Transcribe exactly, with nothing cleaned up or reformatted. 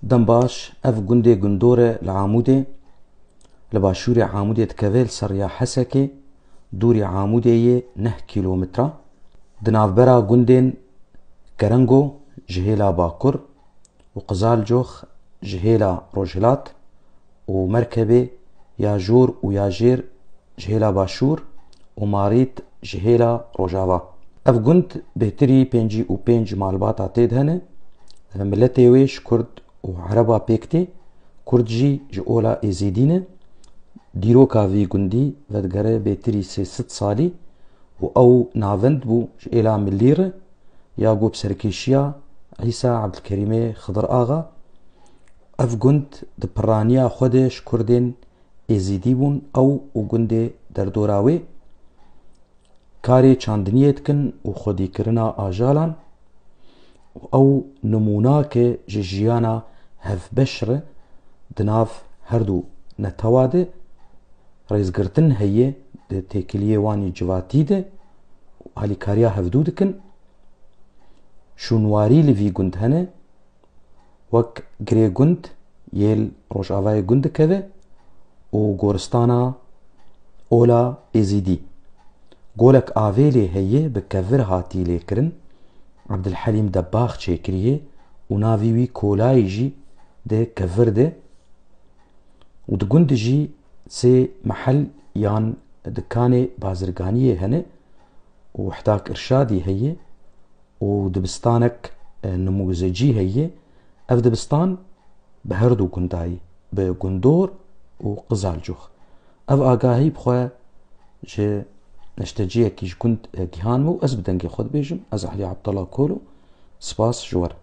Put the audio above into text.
Dem baş, ev gundê Gundor e li Amûdê, li başûrê Amûdê dikeve li ser riya Hesekê, dûrî Amûdê yê neh kîlometre. Di navbera gundên Kerengo ji hêla bakur û Qizalcox ji hêla rojhilat û Merkebê ya jor û ya jêr ji hêla başûr û Marît ji hêla rojava. Ev gund bêtirî pêncî û pênc malbata tê de hene. Miletê wê ji Kurd û Ereba pêk tê. Kurd jî ji ola Êzîdî ne. Dîroka vî gundî vedigere bêtirî sê sed salî û ew navend bû ji êla Milî re ya ku bi serkêşiya Îsa Ebdilkerîmê Xidir Axa. Ev gund di piraniya xwe de ji Kurdên Êzîdî bûn, ew û gundê derdora wê karê çandiniyê dikin û xwedîkirina ajalan û ew nimûnake ji jiyana hevbeş re di nav her du netewa de rêzgirtin heye di têkiliyê wan ê civatî de û alîkariya hevdû dikin. Şûnwarî li vî gund hene, wek Girê Gund yê li rojavayê gund dikeve û goristana Ola Êzîdî. Golek avê lê heye bi kevir hatî lêkirin, Ebdilhelîm Debax çêkiriye û navî wî Kolayî jî di kevir de û di gund jî sê mehel yan dikanê bazirganiyê hene û wehdak irşadî heye û dibistanek, e, nimûzecî heye. Ev dibistan bi her du gundayî, bi Gundor û Qizalcox. Ev agahî bi xwe ji neşteciyekî ji gund, e, gihan me û ez bi dengê xwe dibêjim, ez Elî Abdullah Kolo, spas ji we re.